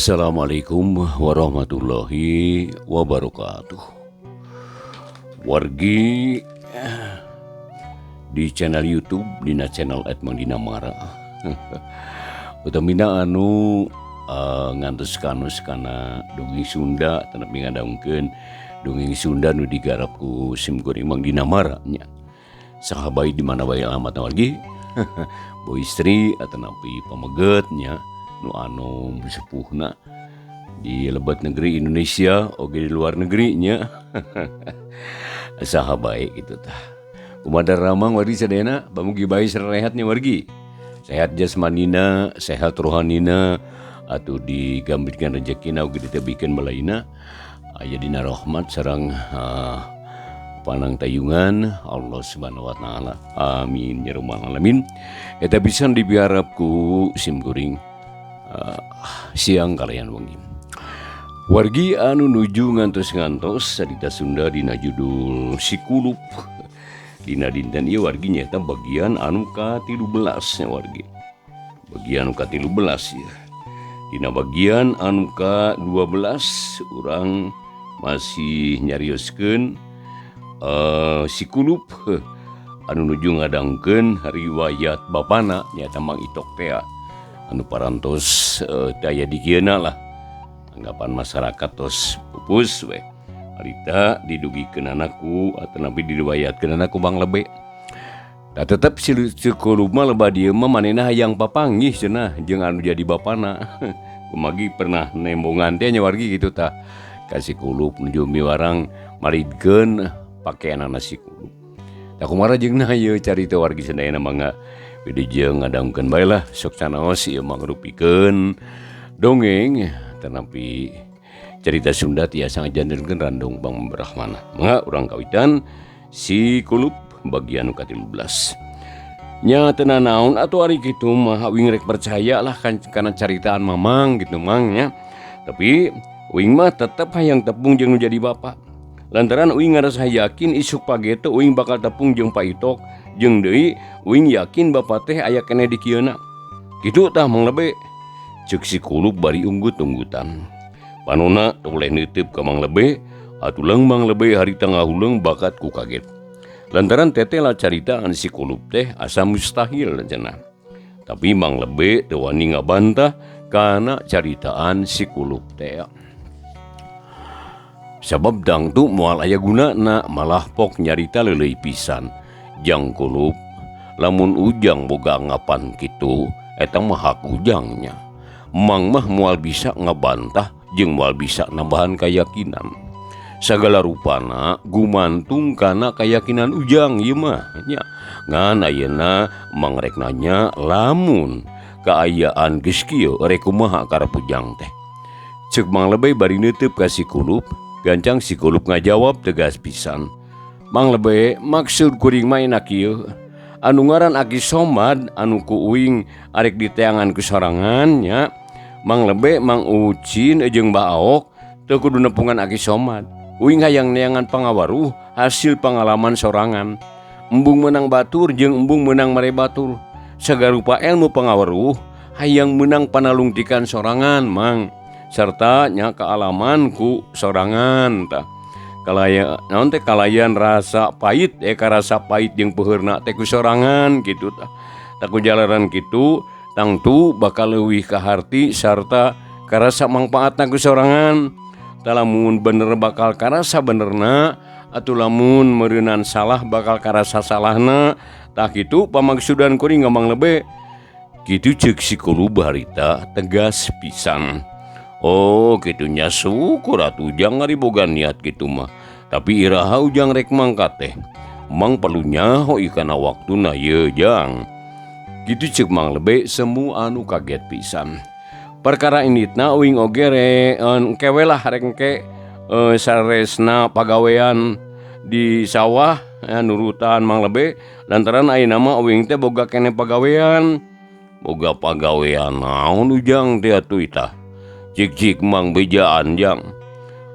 Assalamualaikum warahmatullahi wabarakatuh. Wargi di channel YouTube dina channel @mangdinamara. Utamina anu ngantos kanus kana dongeng Sunda tenepi ngadangkeun dongeng Sunda nu digarap ku simkuring Mang Dinamara nya. Saha bae di mana bae alamatna wargi? Bu istri atanapi pameget nya nu anu sepuhna di lebet negeri Indonesia oge di luar negeri nya. Saha bae kitu tah. Kumaha daramang wargi sadayana, pamugi bae sarehat nya wargi. Sehat jasmanina, sehat rohanina, atuh digambirkeun rejekina oge ditebihkeun balaina aya dina rahmat sareng panangtayungan Allah Subhanahu wa taala. Amin ya rabbal alamin. Eta pisan dipiharap ku simkuring siang kalayan wengi. Wargi anu nuju ngantos-ngantos carita Sunda dina judul Si Kulup. Dina dinten ieu wargi nyaeta bagian anu ka-13 nya wargi. Bagian anu ka-13 ya. Dina bagian anu ka-12 urang masih nyarioskeun Si Kulup anu nuju ngadangkeun riwayat bapana nyaeta Mang Itok tea anu parantos teu aya di kieuna lah. Anggapan masyarakat tos pupus we. Harita didugikeunana ku atanapi diriwayatkeunana ku Mang Lebe. Tah tetep si Kulup mah lebah dieu mah manehna hayang papanggih cenah jeung anu jadi bapana. Kumagi pernah nembongan teh nya wargi kitu tah. Ka si Kulup nuju miwarang maridkeun pakeanana si Kulup. Tah kumaha jeung ieu carita wargi sadayana mangga wilujeng ngadangkeun bae lah sok sanaos ieu mangrupikeun dongeng tanapi carita Sunda tiasa ngajantenkeun randong pangbrahmana. Mangga urang kawitan Si Kulup bagian nu ka-13. Nya teu nanaon atuh ari kitu mah uing rek percaya lah kan kana caritaan mamang gitu mang nya. Tapi uing mah tetep hayang tepung jeung nu jadi bapa. Lantaran uing ngarasa yakin isuk pageto uing bakal tepung jeung Pak Itok jeung deui uing yakin bapa teh aya keneh di kieuna. Kitu tah Mang Lebe. Ceuk si Kulup bari unggut-unggutan. Panona toleh neuteup ka Mang Lebe, atuh leung Mang Lebe harita ngahuleng bakat ku kaget. Lantaran teteh lah caritaan si Kulup teh asa mustahil cenah. Tapi Mang Lebe teu wani ngabantah kana caritaan si Kulup teh. Sabab dangtu moal aya gunana malah pok nyarita leuleuy pisan. Jang Kulup, lamun Ujang boga anggapan kitu, eta mah hak Ujangnya. Mang mah moal bisa ngabantah jeung moal bisa nambahan kayakinan. Sagala rupana gumantung kana kayakinan Ujang ieu mah nya. Ngan ayeuna Mang rek nanya lamun kaayaan geus kieu rek kumaha karep Ujang teh. Ceuk Mang Lebe bari neuteub ka si Kulup, gancang si Kulup ngajawab tegas pisan. Mang Lebe, maksud kuring mah enak kieu. Anu ngaran Aki Somad anu ku uing arek diteangan ku sorangan nya. Mang Lebe, Mang Ucin jeung Mbah Aok teu kudu nepungan Aki Somad. Uing hayang neangan pangawaruh hasil pangalaman sorangan. Embung meunang batur jeung embung meunang mere batur. Sagarupa ilmu pangawaruh hayang meunang panalungtikan sorangan mang serta nya kaalaman ku sorangan tah. Kalaya naon teh kalayan rasa pahit karasa pahit jeung peuheurna teh ku sorangan kitu tah. Tah ku jalaran kitu tangtu bakal leuwih kaharti sarta karasa mangpaatna ku sorangan. Tah lamun bener bakal karasa benerna atuh lamun meureunan salah bakal karasa salahna. Tah kitu pamaksudan kuring ka Mang Lebe. Kitu ceuk si Kulup harita tegas pisan. Oh kitu nya syukur atuh Ujang ari boga niat kitu mah. Tapi iraha Ujang rek mangkat teh. Mang perlu nyaho ieu kana waktuna ieu Jang. Kitu ceuk Mang Lebe semu anu kaget pisan. Perkara inditna uing oge kewe lah rek engke saresna pagawean di sawah nurutan Mang Lebe lantaran ayeuna mah uing teh boga keneh pagawean. Boga pagawean naon Ujang teh atuh itah. Cik-cik Mang bejaan Jang.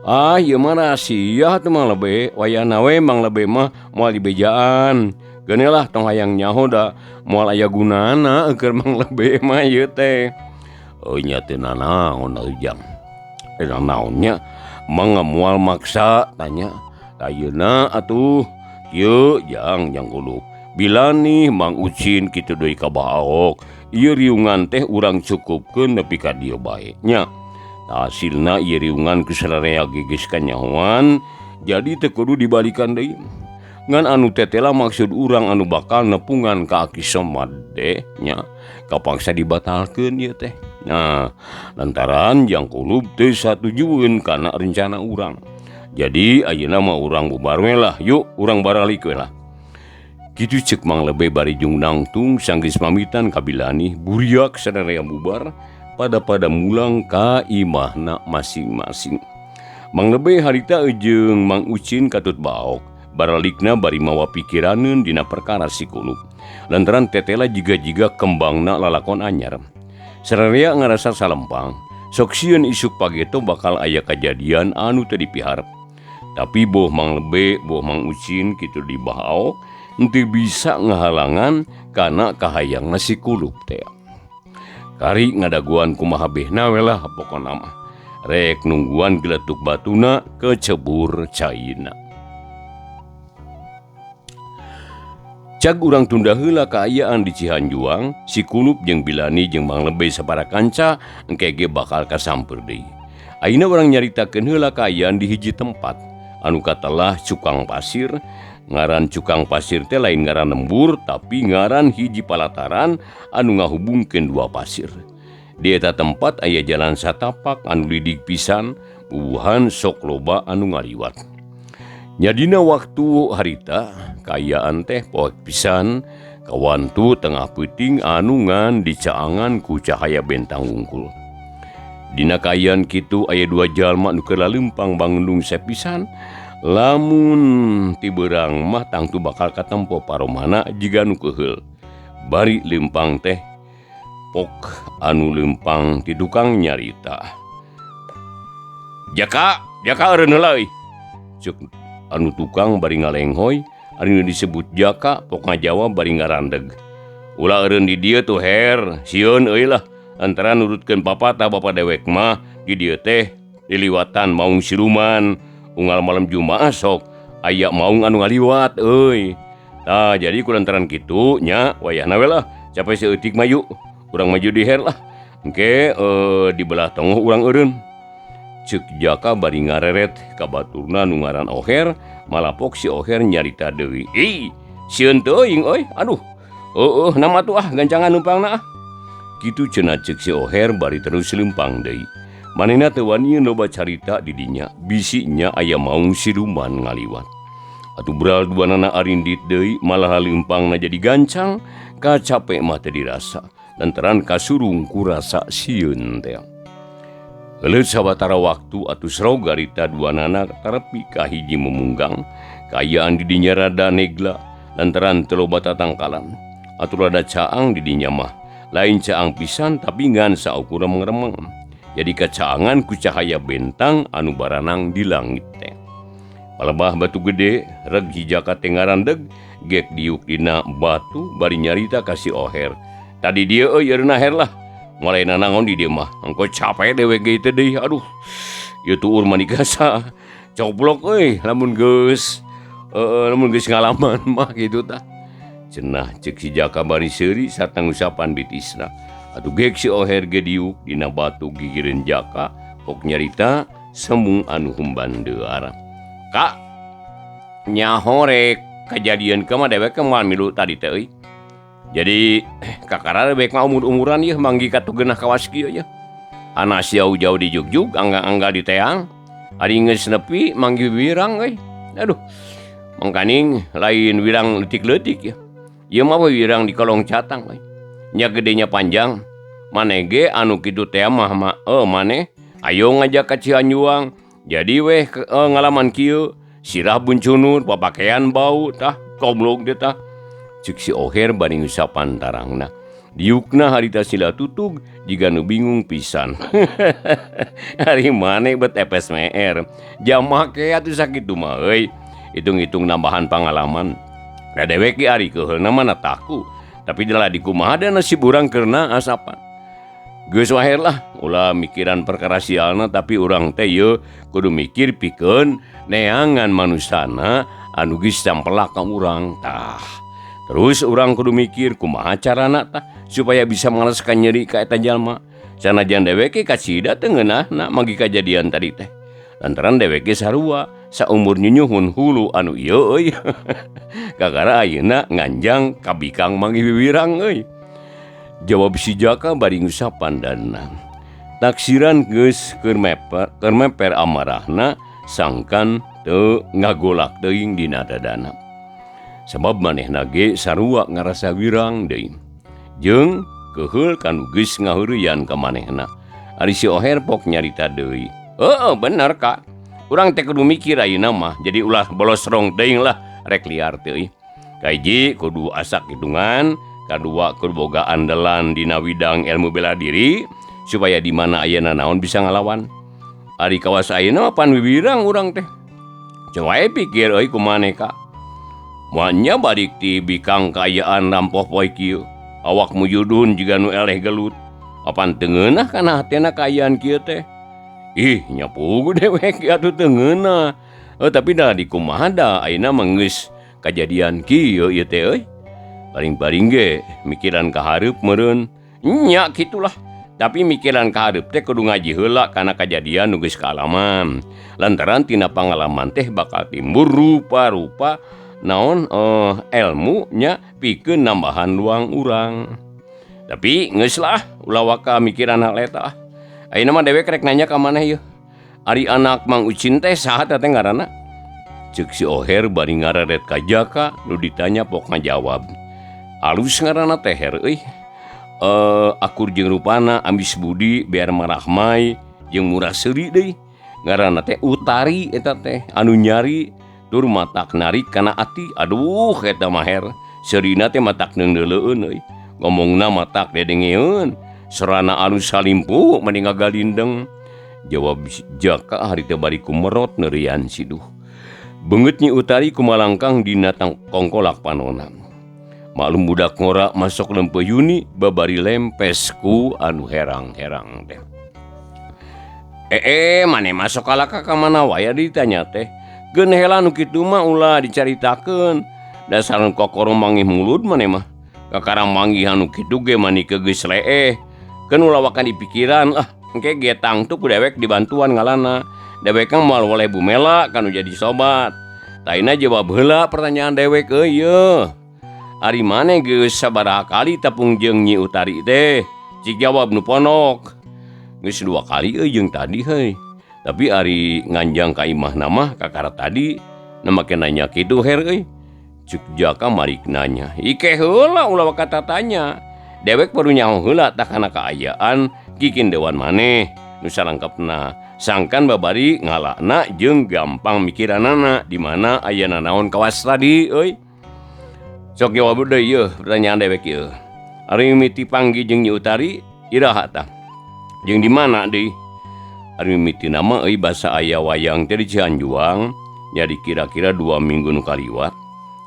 Ah ieu mah rahasia atuh Mang Lebe, wayahna we Mang Lebe mah moal dibejaan. Geuneuh lah tong hayang nyaho da moal aya gunana keur Mang Lebe mah ieu teh. Nya teu nanaon Ujang. Naonnya mangga moal maksa tanya. Ayeuna atuh kieu Jang Jang Kulup. Bila nih Mang Ucin kitu deui ka Baok, ieu riungan teh urang cukupkeun nepi ka dieu bae nya. Hasilna ieu riungan ku sararea geus kanyahoan, jadi teu kudu dibalikan deui. Ngan anu tetela maksud urang anu bakal nepungan ka Aki Somad teh nya, kapaksa dibatalkeun ieu teh. Nah, lantaran Jang Kulup teu satujueun kana rencana urang. Jadi ayeuna mah urang bubar we lah, yuk urang baralik we lah. Kitu ceuk Mang Lebe bari jeung nangtung sanggeus pamitan ka Bilani buriak sararea bubar pada-pada mulang ka imahna masing-masing. Mang Lebe harita jeung Mang Ucin katut baok, baralikna bari mawa pikiraneun dina perkara si Kulup. Lantaran tetela jiga-jiga kembangna lalakon anyar. Sararea ngarasa salempang, sok sieun isuk pageto bakal aya kajadian anu teu dipiharep. Tapi boh Mang Lebe, boh Mang Ucin kitu di baok, henteu bisa ngahalangan kana kahayangna si Kulup teh. Kari ngadaguan kumaha behna we lah pokona mah. Rek nungguan geletuk batuna kecebur caina. Cag urang tunda heula kaayaan di Cihanjuang, si Kulup jeung Bilani jeung Mang Lebe sabara kanca engke ge bakal kasamper deui. Ayeuna urang nyaritakeun heula kaayaan di hiji tempat anu katelah Cukang Pasir. Ngaran Cukang Pasir teh lain ngaran lembur tapi ngaran hiji palataran anu ngahubungkeun dua pasir. Di eta tempat aya jalan satapak anu lidig pisan, bubuhan sok loba anu ngaliwat. Nyadina waktu harita kaayaan teh poek pisan, kawantu tengah peuting anu ngan dicaangan ku cahaya bentang wungkul. Dina kaayaan kitu aya dua jalma nu keur laleumpang bangendung sepisan. Lamun ti beurang mah tangtu bakal katempo paromana jiga nu keuheul. Bari leumpang teh pok anu leumpang ti tukang nyarita. Jaka, Jaka eureun heula euy. Ceuk anu tukang bari ngalenghoy, ari nu disebut Jaka pok ngajawab bari ngarandeg. Ulah eureun di dieu tuh her, sieun euy lah. Antara nurutkeun papatah bapa dewek mah di dieu teh diliwatan maung siluman. Unggal malam Jumaah sok aya maung anu ngaliwat euy. Tah jadi kulantaran kitu nya wayahna we lah capek saeutik mah yuk urang maju di her lah. Engke di belah tonggoh urang eureun. Ceuk Jaka bari ngareret ka baturna nu ngaran Oher, malapok si Oher nyarita deui. Ih, sieun teuing euy. Aduh. Heueuh nama tuh ah gancangan leumpangna ah. Kitu cenah ceuk si Oher bari terus leumpang deui. Manehna teu wani loba carita di dinya, bisinya aya maung siluman ngaliwat. Atuh beral duanana arindit deui, malah leumpangna jadi gancang, kacape mah teu dirasa, lantaran kasurung ku rasa sieun teh. Leuleut sawatara waktu atuh srog garita duanana tarepi ka hiji memunggang, kaayaan di dinya rada negla, lantaran teu loba tatangkalan. Atuh rada caang di dinya mah, lain caang pisan tapi ngan saukur remeng-remeng. Jadi kacaangan ku cahaya bentang anu baranang di langit teh. Palebah batu gede, reg hijaka teh ngarandeg, gek diuk dina batu bari nyarita ka si Oher. Tadi dieu euy eureunna her lah. Mulai nanangon di dieu mah, engko capek dewek ge teh deui. Aduh. Ieu tuur mah digasa. Coblok euy lamun geus lamun geus ngalaman mah kitu tah. Cenah ceuk si Jaka bari seuri sarta ngusapan bitisna. Atuh gek si Oher ge diuk dina batu gigireun Jaka, pok nyarita sembung anu humban deuar. Kak, nyahorek kajadian ke mah dewek moal milu tadi teh euy. Jadi kakara dewek mah umur-umuran ieu manggi katuh geunah kawas kieu yeuh. Anas jauh-jauh di jugjug, angga-angga di teang. Ari geus nepi manggi wirang euy. Aduh. Mangkaning lain wirang leutik-leutik yeuh. Ieu mah wirang di kolong catang euy. Nya gedenya panjang. Maneh ge anu kitu teh mah maneh ayo ngajak ka Cihanjuang. Jadi weh ngalaman kieu, sirah buncunur, papakean bau tah, goblok teh tah. Ceuk si Oher bari ngusapan tarangna. Diukna harita sila tutug jiga nu bingung pisan. Ari maneh bet FSMR. Jamake atuh sakitu mah euy. Hitung-hitung nambahan pangalaman. Da dewek ge ari keuheulna mah taku. Tapi jelah dikumaha da nasib urang keur asapan. Geus wae lah ulah mikiran perkara sialna tapi urang teh yeuh kudu mikir pikeun neangan manusana anu geus campelak ka urang tah. Terus urang kudu mikir kumaha carana tah supaya bisa maleskan nyeri ka eta jalma. Sanajan dheweke kacida teu ngeunahna manggi kajadian tadi teh. Lantaran dheweke sarua saumur nyunyuhun hulu anu ieu euy. Kakara ayeuna nganjang ka bikang manggih wiwirang euy. Jawab si Jaka bari ngusapan dana. Taksiran geus keur meper amarahna sangkan teu ngagolak teuing dina dadana. Sabab manehna ge sarua ngarasa wirang deui. Jeung keuheul kanu geus ngaheureyan ka manehna. Ari si Oher pok nyarita deui. Heueuh bener Kak. Urang teh kudu mikir ayeuna mah jadi ulah bolosrong teuing lah rek liar teuing. Kahiji kudu asak hitungan, kadua kudu boga andalan dina widang ilmu bela diri supaya di mana aya nanaon bisa ngalawan. Ari kawas ayeuna mah pan wiwirang urang teh. Coba wae pikir euy kumaha Kak. Moalnya balik ti bikang kaayaan rampoh poe kieu. Awak muyudun jiga nu eleh gelut. Apan teu ngeunah kana hatena kaayaan kieu teh. Ih nya puguh dewek atuh teu ngeunah. Tapi da dikumaha da ayeuna mah geus kajadian kieu ieu teh euy. Paling-paling ge mikiran kahareup meureun. Nya kitulah. Tapi mikiran kahareup teh kudu ngaji heula kana kajadian nu geus kaalaman. Lantaran tina pangalaman teh bakal timbul rupa-rupa naon elmu nya pikeun nambahan luang urang. Tapi geus lah ulah waka mikiran hal eta. Ayeuna mah dewek rek nanya ka maneh yeuh. Ari anak Mang Ucin teh saha teh ngaranna? Ceuk si Oher bari ngareret ka Jaka nu ditanya pok ngajawab. Alus ngaranna teh Her euy. Akur jeung rupana ambis budi biar marahmai jeung murah seuri deui. Ngaranna teh Utari eta teh anu nyari tur matak narik kana ati. Aduh eta mah Her. Seurina teh matak neundeuleueun euy. Ngomongna matak dedengeun. Serana alus salimpu meni ngagalindeng. Jawab Jaka hari teh bari kumerot neurian siduh. Beungeut Nyi Utari kumalangkang dina kongkolak panona. Maklum budak ngora masuk lempeuh Yuni babari lempes ku anu herang-herang teh. Maneh masuk kalaka ka mana wae ditanya teh. Geun heula nu kitu mah ulah dicaritakeun. Dasar kokoro mangih mulut maneh mah. Kakara manggih anu kitu ge mani geus leeh. Keun ulah wakan dipikiran ah engke ge tangtu ku dewek dibantuan ngalana. Dewek mah moal woleh bumela kanu jadi sobat. Taina jawab heula pertanyaan dewek euy yeuh. Ari maneh geus sabaraha kali tepung jeung Nyi Utari teh? Cik jawab nu ponok. Geus 2 kali euy jeung tadi heuy. Tapi ari nganjang ka imahna mah kakara tadi na make nanya kitu Her euy. Cuk Jaka marik nanya. Ike heula ulah kata tanya. Dewek baru nyaho heula tah kana kaayaan kikin dewan maneh nu salangkepna. Sangkan babari ngalakna jeung gampang mikiranana di mana aya nanaon kawas tadi euy. Sok jawab deui yeuh pertanyaan dewek ieu. Ari mimiti panggi jeung Nyi Utari iraha tah? Jeung di mana deui? Ari mimiti nama euy basa aya wayang teh di Cihanjuang jadi kira-kira 2 minggu nu kaliwat.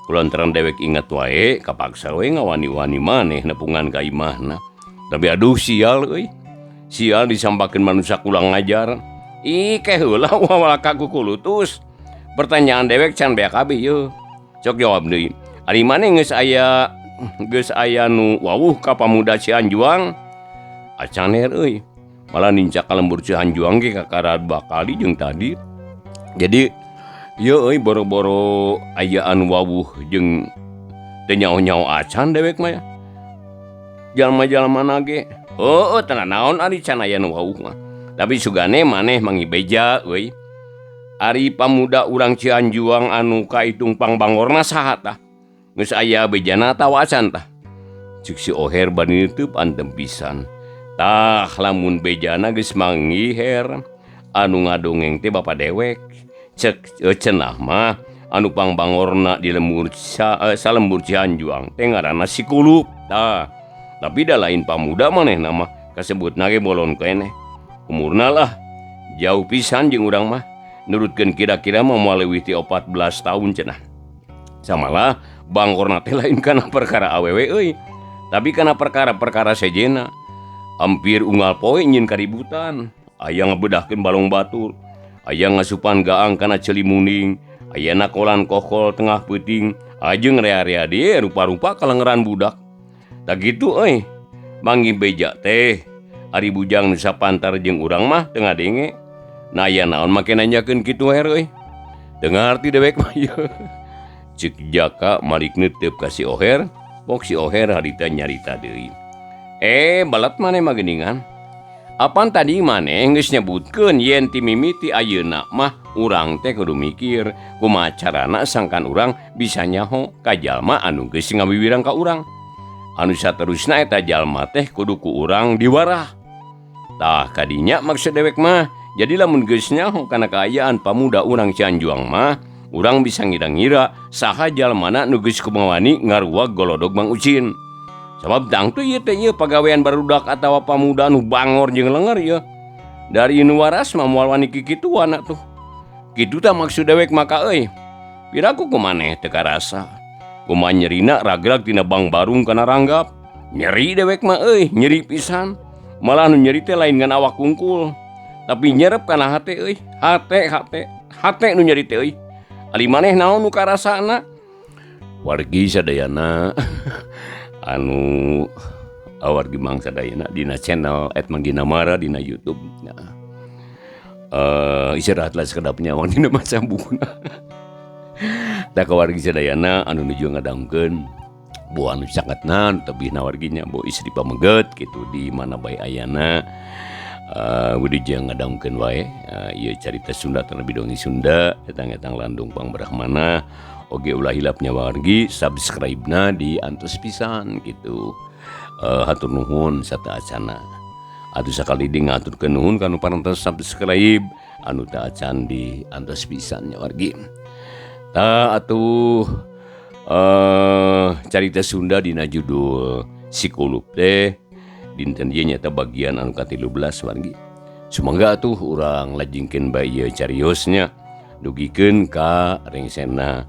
Kulantaran dewek ingat wae kapaksa we ngawani-wani maneh nepungan ka imahna. Tapi aduh sial euy. Sial disampakeun manusia kurang ngajar. Ih keh heula wawalaka kukulutus. Pertanyaan dewek can beak kabeh yeuh. Sok jawab deui. Ari maneh geus aya nu wawuh ka pamuda Cihanjuang? Acan her euy. Malah nincak ka lembur Cihanjuang ge kakara 2 kali jeung tadi. Jadi ieu euy boro-boro aya anu wawuh jeung teu nyaho-nyaho acan dewek mah. Jalma-jalma na ge. Heueuh teu naon ari can aya nu wawuh mah. Tapi sugane maneh mangi beja euy. Ari pamuda urang Cihanjuang anu kaitung pangbangorna saha tah? Geus aya bejana atawa acan tah? Ceuk si Oher bari neuteub antem pisan. Tah lamun bejana geus manggih Her, anu ngadongeng teh bapa dewek. Cek cenah mah anu pangbangorna di lembur salembur Cihanjuang teh ngaranna si Kulup. Tah, tapi da lain pamuda manehna mah kasebutna ge bolon keneh. Umurna lah jauh pisan jeung urang mah. Nurutkeun kira-kira mah moal leuwih ti 14 tahun cenah. Samalah bangorna teh lain kana perkara awewe euy, tapi kana perkara-perkara sejena. Hampir unggal poe nyieun kaributan. Aya ngabedahkeun balong batur, aya ngasupan gaang kana ceuli munding, aya nakolan kokol tengah peuting, ajeng rea-rea deui rupa-rupa kalengeran budak. Tah kitu euy, manggih beja teh ari bujang nu sapantar jeung urang mah teu ngadenge. Nah aya naon make nanyakeun kitu her euy. Teu ngarti dewek mah ieu. Ceuk Jaka malik neuteup ka si Oher, pok si Oher harita nyarita deui. Eh, balet maneh mah geuningan. Apan tadi maneh geus nyebutkeun yen ti mimiti ayeuna mah urang teh kudu mikir kumaha carana sangkan urang bisa nyaho ka jalma anu geus ngawiwirang ka urang. Anu saterusna eta jalma teh kudu ku urang diwarah. Tah kadinya maksud dewek mah, jadi lamun geus nyaho kana kaayaan pamuda urang Cianjuang mah, urang bisa ngira-ngira saha jalmana nu geus kumawani ngaruag golodog Mang Ucin. Sabab tangtu ieu teh ieu pagawean barudak atawa pamuda nu bangor jeung lenger ieu. Dari nu waras mah moal wani kikituan atuh. Kitu tah maksud dewek maka euy. Piraku ku maneh teu karasa. Kumaha nyerina ragrag tina bang barung kana ranggap. Nyeri dewek mah euy, nyeri pisan. Malah nu nyeri teh lain ngan awak kungkul, tapi nyerep kana hate euy. Hate hate hate nu nyeri teh euy. Ari maneh naon nu karasana? Wargi sadayana anu wargi Mang sadayana dina channel @mangdinamara dina YouTube. Nah, istirahatlah sakedapnya Mang dina maca bukuna. Tah ka wargi sadayana anu nuju ngadangkeun boh anu caketna tebihna warginya boh istri pameget kitu di mana bae ayana. Wilujeng ngadangkeun wae ieu carita Sunda terlebih dongeng Sunda etang-etang landung pangbrahmana. Oge ulah hilapnya wargi subscribe-na di antos pisan gitu. Hatur nuhun sateuacana. Atuh sakali deui ngaturkeun nuhun ka nu parantos subscribe anu teu acan di antos pisan nya wargi. Tah atuh carita Sunda dina judul Si Kulup teh dinten ieu nyaeta bagian anu ka-13 wargi. Sumangga atuh urang lajengkeun bae ieu cariosnya dugikeun ka rengsena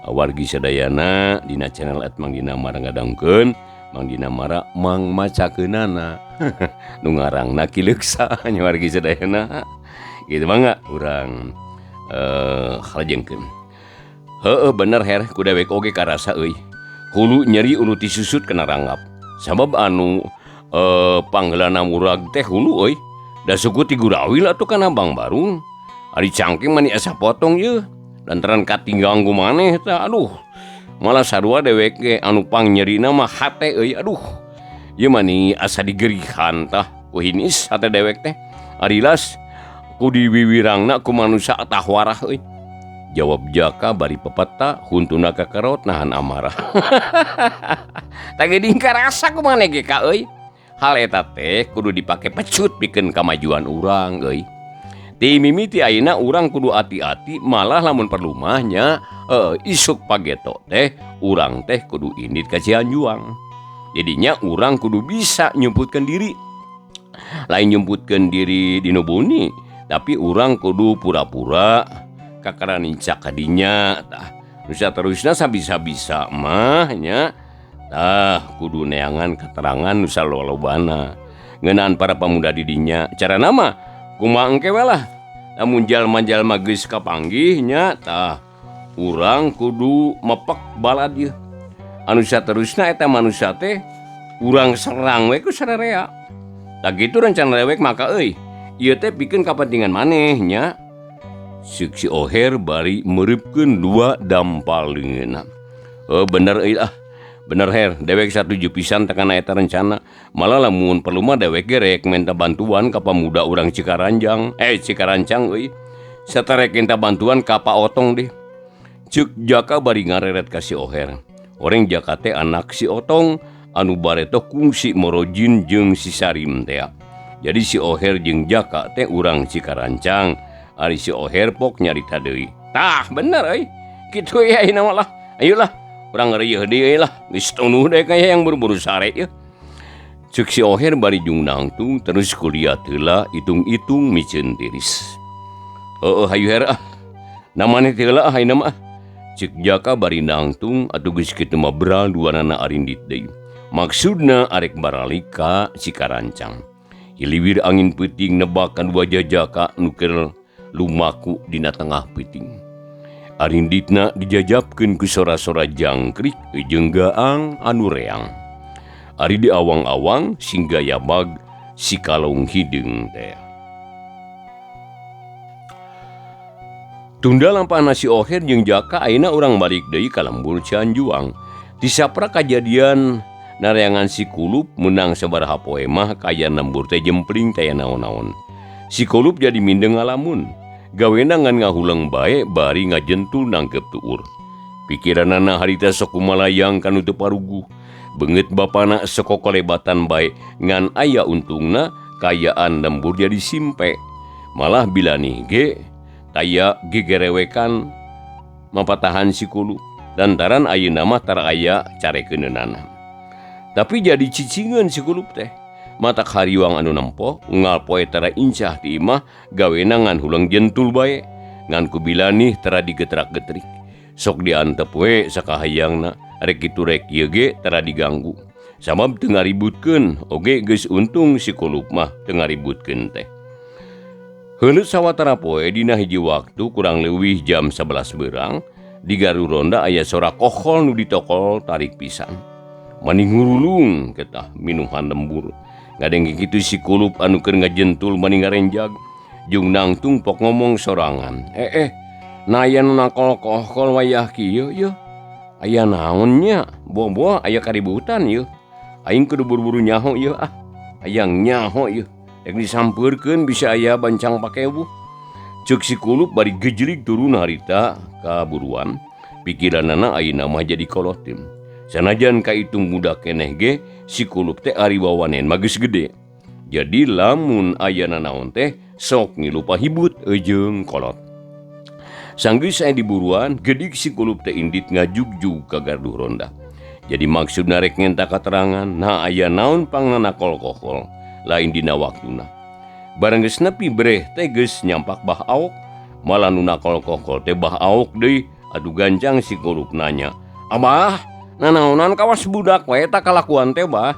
wargi sadayana dina channel @mangdinamara ngadangkeun Mang Dinamara mang macakeunana nu ngarangna Ki Leuksa nya wargi sadayana kitu mangga urang lajengkeun. Heueuh bener her ku dewek oge karasa euy. Hulu nyeri ulu ti susut kana ranggap. Sabab anu panggeulana murag teh hulu euy. Da suku ti gurawil atuh kana Bang Barung. Ari cangkeng mah asa potong yeuh. Lantaran katinggang ku maneh tah aduh. Malah sarua dewek ge anu pangnyerina mah hate euy aduh. Ieu mah ni asa digerihan tah ku hinis hate dewek teh. Ari las ku diwiwirangna ku manusa tah warah euy. Jawab Jaka bari pepeta huntuna kakerot nahan amarah. Tah geuning karasa ku maneh ge ka euy. Hal eta teh kudu dipake pecut pikeun kamajuan urang euy. Ti mimiti ayeuna urang kudu ati-ati malah lamun perlu mah nya isuk pageto teh urang teh kudu indit ka Cianjuang. Jadinya urang kudu bisa nyumputkeun diri. Lain nyumputkeun diri di nu buni, tapi urang kudu pura-pura kakara nincak ka dinya tah. Nu saterusna sabisa-bisa mah nya tah kudu neangan katerangan nu salolobana ngeunaan para pamuda di dinya. Carana mah kumaha engke we lah. Lamun jalma-jalma geus kapanggih nya tah urang kudu mepek balad ieu. Anu saterusna eta manusia teh urang serang we ku sararea. Tah kitu rencana dewek maka euy. Ieu teh pikeun kapentingan maneh nya. Ceuk si Oher bari meureupeun dua dampal leungeunna. Heuh bener euy ah. Bener her, dewek satuju pisan teh kana eta rencana. Malah lamun perlu mah dewek ge rek minta bantuan ka pamuda urang Cikaranjang, Cikarancang euy. Sarta rek minta bantuan ka Pak Otong deh. Ceuk Jaka bari ngareret ka si Oher. Oreng Jaka teh anak si Otong anu bareto kungsi morojin jeung si Sarim teh. Jadi si Oher jeung Jaka teh urang Cikarancang. Ari si Oher pok nyarita deui. Tah bener euy. Kitu ye ayeuna mah lah. Ayolah urang ngerieuh deui lah. Geus tunuh deui ka yang buru-buru sare ieu. Ceuk si Oher bari jung nangtung terus kuliah heula itung-itung miceun tiris. Heueuh hayu her ah. Namane teh heula ah ayeuna mah. Ceuk Jaka bari nangtung atuh geus kitu mah beral duanana arindit deui. Maksudna arek baralik ka Cikarancang. Hiliwir angin peuting nebak ka dua jajaka nu keur lumaku dina tengah peuting. Arinditna dijajapkeun ku sora-sora jangkrik jeung gaang anu reang. Ari di awang-awang sing gayabag si kalong hideung teh. Tunda lampahna si Oher jeung Jaka ayeuna urang balik deui ka lembur Cianjuang. Tisaprak kajadian nareangan si Kulup meunang sabaraha poe mah kaayaan lembur teh jempling taya naon-naon. Si Kulup jadi mindeng ngalamun. Gawena ngan ngahuleng bae bari ngajentul nangkep tuur. Pikiranana harita sok kumalayang kanu teu paruguh. Beungeut bapana sok kokolebatan bae ngan aya untungna kaayaan lembur jadi simpe. Malah bilani ge taya gegerewekan mapatahan si Kulup. Lantaran ayeuna mah tara aya carekeunana. Tapi jadi cicingeun si Kulup teh. Matak hariwang anu nempo unggal poe tara incah ti imah gawena ngan huleng jentul bae. Ngan ku bilanih tara digetrak-getrik. Sok diantep we sakahayangna rek kitu rek ieu ge tara diganggu. Sabab teu ngaributkeun oge geus untung si Kulup mah teu ngaributkeun teh. Heuleut sawatara poe dina hiji waktu kurang leuwih jam 11 beurang di garu ronda aya sora kohol nu ditokol tarik pisan. Maning ngurulung ketah minuhan lembur. Ngadenge kitu si Kulup anu keur ngajentul mani ngarenjag jeung nangtung pok ngomong sorangan. Nah aya nu nakol kohkol wayah kieu yeuh. Aya naon nya? Boa-boa aya kaributan yeuh. Aing kudu buru-buru nyaho yeuh ah. Hayang nyaho yeuh. Rek disampeurkeun bisa aya bancang pakewuh. Ceuk si Kulup bari gejlig turun harita ka buruan. Pikiranana ayeuna mah jadi kolotim. Sanajan kaitung muda keneh ge si Kulup teh ari wawanen mah geus gede. Jadi lamun aya nanaon teh sok ngilu pahibut jeung kolot. Sanggeus aya di buruan, gedig si Kulup teh indit ngajugjug ka gardu ronda. Jadi maksudna rek ngenta katerangan, nah aya naon pangnanakol kokol, lain dina waktuna. Bareng geus nepi breh teh geus nyampak Bah Aok, malah nu nakol kokol teh Bah Aok deui, adu gancang si Kulup nanya, "Abah, nanaonan kawas budak wae tak kalakuan teh bah?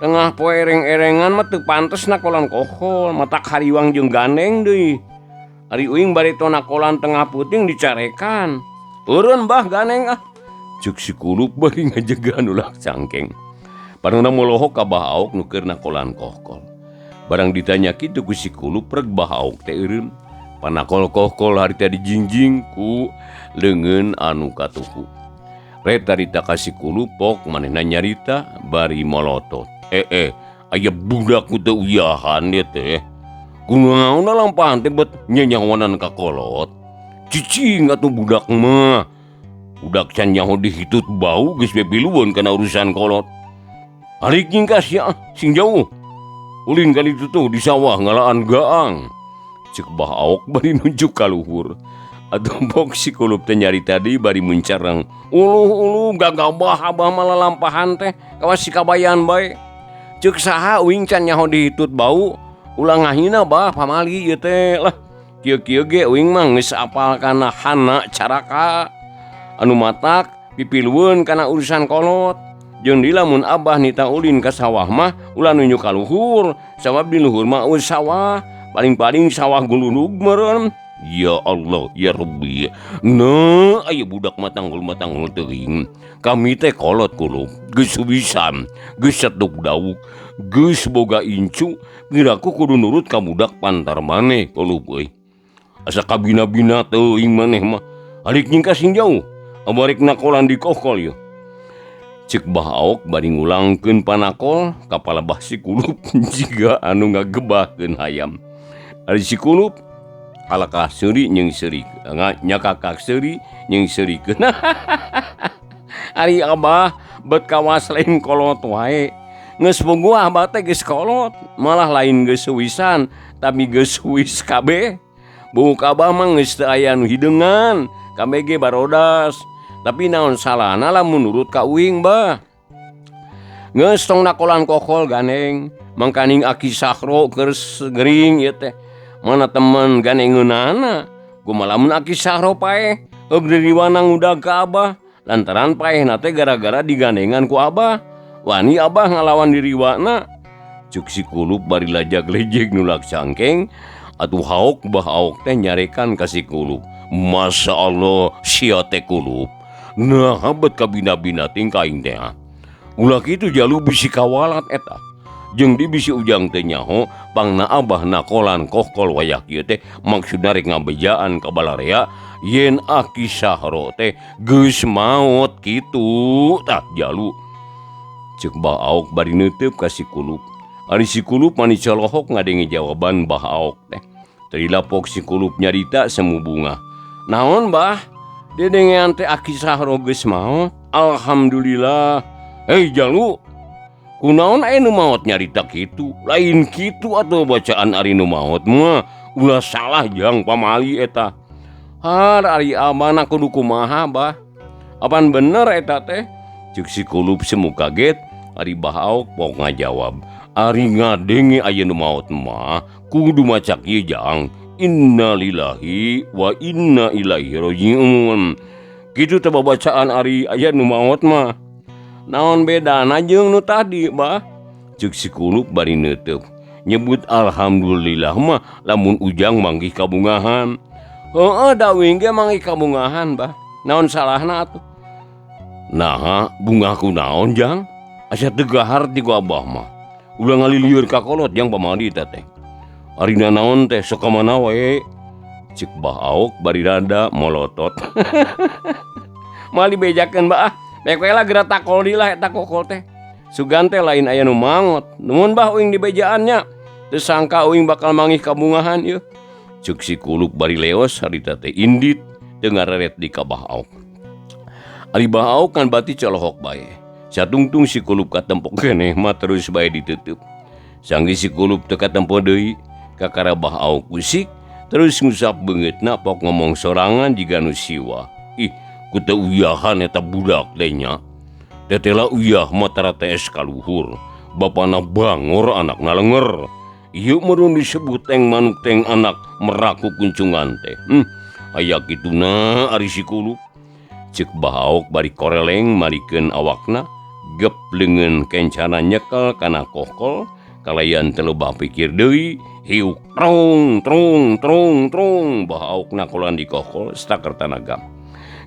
Tengah poe ereng-erengan mah teu pantes nakolan kokol, matak hariwang jeung gandeng deui. Ari uing bari to nakolan tengah peuting dicarekan. Eureun bah gandeng ah." Ceuk si Kulup bari ngajegan ulah cangkeng. Panona molohok ka Bah Aok nu keur nakolan kohkol. Barang ditanya kitu ku si Kulup reg Bah Aok teh eureun. Panakol kohkol harita dijingjing ku leungeun anu katuhu. Reta rita ka si Kulup pok manehna nyarita bari molotot. Aya budak nu teu uyahan ieu teh. Kunaon lampahan teh bet nyanyawanan ka kolot. Cicing atuh budak mah. Budak can nyaho dihitut bau geus pipilueun kana urusan kolot. Alik nyingkas ya, sing jauh. Ulin ka ditu tuh di sawah ngalaan gaang. Ceuk Bah Aok bari nunjuk ka luhur. Atuh pok si Kulup teh nyarita deui bari muncarang. Uluh-uluh gagabah abah mah lalampahan teh kawas si kabayan bae. Ceuk saha uing can nyaho dihitut bau, ulah ngahina bah pamali ieu teh lah. Kieu-kieu ge uing mah geus apal kana hana caraka. Anu matak pipilueun kana urusan kolot. Jeung di lamun abah nita ulin ka sawah mah ulah nunjuk ka luhur, sabab di luhur mah eueuh sawah, paling-paling sawah gululug meureun. Ya Allah, ya Rabbi. Nah, aya budak matanggul-matanggul teuing. Kami teh kolot Kulup, geus suwisan, geus seduk dauk, geus boga incu, piraku kudu nurut ka budak pantar maneh Kulup euy. Asa kabina-bina teuing maneh mah. Alik nyingkas sing jauh, abarek nakolan di kokol yeuh. Ceuk Bah Aok bari ngulangkeun panakol ka palebah si Kulup jiga anu ngagebahkeun hayam. Ari si Kulup alakah seuri jeung seuri, nyakakak seuri jeung seurikeun. Ari abah bet kawas lain kolot wae. Geus bogoh abah teh geus kolot, malah lain geus suwisan, tapi geus suwis kabeh. Buuk abah mah geus teu aya nu hideungan, kabeh ge barodas. Tapi naon salahna lamun nurut ka uing bah. Geus tong nakolan kokol gandeng, mangkaning Aki Sahro keur gering ieu teh. Mana temen gandengeunana, kumaha lamun Aki Sahro paeh, heug diriwana ngudag ka abah, lantaran paehna teh gara-gara digandengan ku abah. Wani abah ngalawan diriwana. Cuk si Kulup bari lajag-lejeg nulak cangkeng atuh haok Bah Aok teh nyarekan ka si Kulup. Masya Allah sia teh Kulup. Nah bet kabina-bina ting ka aing teh. Ulah kitu jalu bisi kawalat eta. Jeung di bisi Ujang teh nyaho pangna Abah nakolan kohkol wayah kieu teh maksudna rek ngabejaan ka balarea yen Aki Sahro teh geus maot kitu tah jalu. Ceuk Bah Aok bari neuteup ka si Kulup. Ari si Kulup mani colohok ngadenge jawaban Bah Aok teh. Teu pok si Kulup nyarita semu bunga. Naon Bah? Dedengean teh Aki Sahro geus maot. Alhamdulillah. Hei jalu. Kunaon aya nu maot nyarita kitu? Lain kitu atuh bacaan ari nu maot mah. Ulah salah jang pamali eta. Har ari abana kudu kumaha Bah? Apan bener eta teh? Ceuk si Kulup semu kaget. Ari Bah Aok pok ngajawab. Ari ngadenge aya nu maot mah kudu maca kieu jang. Innalillahi wa inna ilaihi rajiun. Kitu teh babacaan ari aya nu maot mah. Naon bedana jeung nu tadi Bah? Ceuk si Kulup bari neuteup. Nyebut alhamdulillah mah lamun Ujang manggih kabungahan. Heueuh da uing ge manggih kabungahan Bah. Naon salahna atuh? Naha bungah ku naon jang? Asa teu gahar ti ku Abah mah. Ulah ngalilieur ka kolot jang pamali eta teh. Ari nanaon teh sok ka mana wae? Ceuk Bah Aok bari rada molotot. Moal dibejakeun Bah ah. Bae we lah geura takol deui lah eta kokol teh. Sugan teh lain aya nu mangot. Nuhun Bah uing dibejaan nya. Teu sangka uing bakal manggih kabungahan ieu. Ceuk si Kulup bari leos harita teh indit teu ngareret di ka Bah Aok. Ari Bah Aok kan bati colohok bae. Satungtung si Kulup katempo keneh mah terus bae ditutup. Sanggeus si Kulup teu katempo deui, kakara Bah Aok usik terus ngusap beungeutna pok ngomong sorangan jiga nu siwa. Ih, ku teu uyahan eta budak teh nya. Tetela uyah mah tara tees kaluhur. Bapana bangor anakna lenger. Ieu meureun disebut teng manuk teng anak meraku kuncungan teh. Aya kituna ari si Kulup. Ceuk Bah Aok bari koreleng malikeun awakna, gep leungeun kencana nyekel kana kohkol, kalayan teu loba pikir deui, hiuk trong trong trong trong Bah Aok nakolan di kohkol setaker tanaga.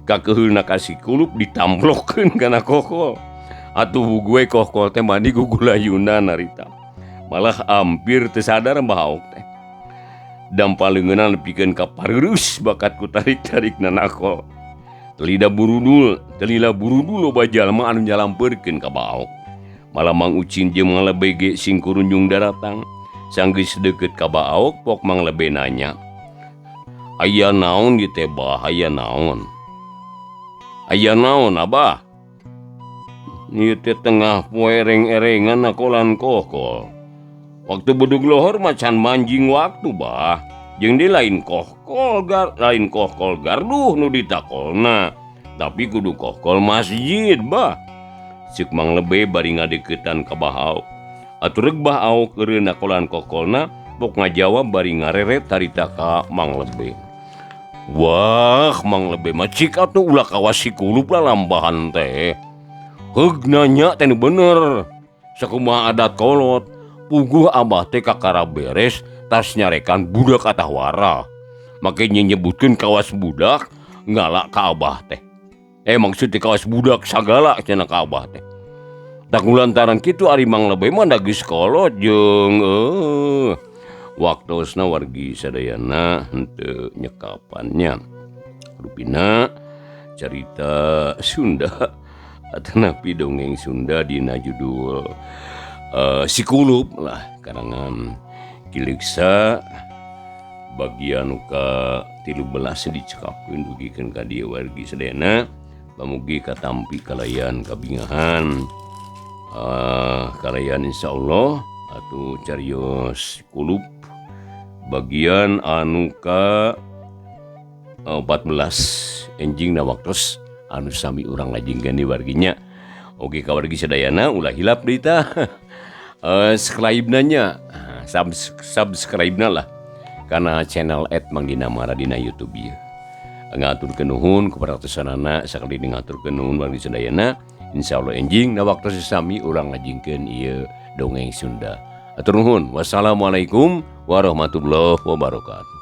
Kakeheulna ka si Kulup ditamblokeun kana kohkol. Atuh gue kohkol teh mandi gugulayunan harita. Malah hampir teu sadar Bah Aok teh. Dampa leungeunna nepikeun ka pareurus bakat ku tarik-tarikna nakol. Telida burudul, telila burudul loba jalma anu nyalampeurkeun ka Bah Aok. Malah Mang Ucin jeung Mang Lebe ge sing kurunjung daratang. Sanggeus deukeut ka Bah Aok pok Mang Lebe nanya. Aya naon ieu teh Bah? Aya naon? Aya naon Abah? Ieu teh tengah poe ereng-erengan nakolan kohkol. Waktu bedug lohor mah can manjing waktu Bah. Jeung di lain kohkol gar, lain kohkol garduh nu ditakolna, tapi kudu kohkol masjid Bah. Ceuk Mang Lebe bari ngadeukeutan ka Bah Aok. Atuh reuk Bah Aok eureun nakolan kohkolna, pok ngajawab bari ngareret harita ka Mang Lebe. Wah, Mang Lebe mah cik atuh ulah kawas si Kulup lah lambahan teh. Heug nanya teh nu bener. Sakumaha adat kolot, puguh Abah teh kakara beres tas nyarekan budak atahwara. Make nyebutkeun kawas budak ngala ka Abah teh. Maksud teh kawas budak sagala cenah ka Abah teh. Tak lantaran kitu ari Mang Lebe mah da geus kolot jeung waktosna wargi sadayana henteu nyekapannya. Rupina carita Sunda atanapi dongeng Sunda dina judul Si Kulup lah karangan Ki Leuksa bagian ka 13 dicekapkeun dugikeun ka dieu wargi sadayana. Pamugi katampi kalayan kabingahan. Kalayan insyaallah atuh carios Kulup bagian anu ka 14 enjing na waktos anu sami urang lajengkeun di warginya. Oke ka wargi sadayana ulah hilap deui tah. Subscribe-na nya, subscribe-na lah kana channel @mangdinamara dina YouTube ieu. Ngaturkeun nuhun kepada sakali ngaturkeun nuhun wargi sadayana. Insyaallah enjing na waktos sami urang lajengkeun ieu dongeng Sunda. Hatur nuhun. Wassalamualaikum warahmatullahi wabarakatuh.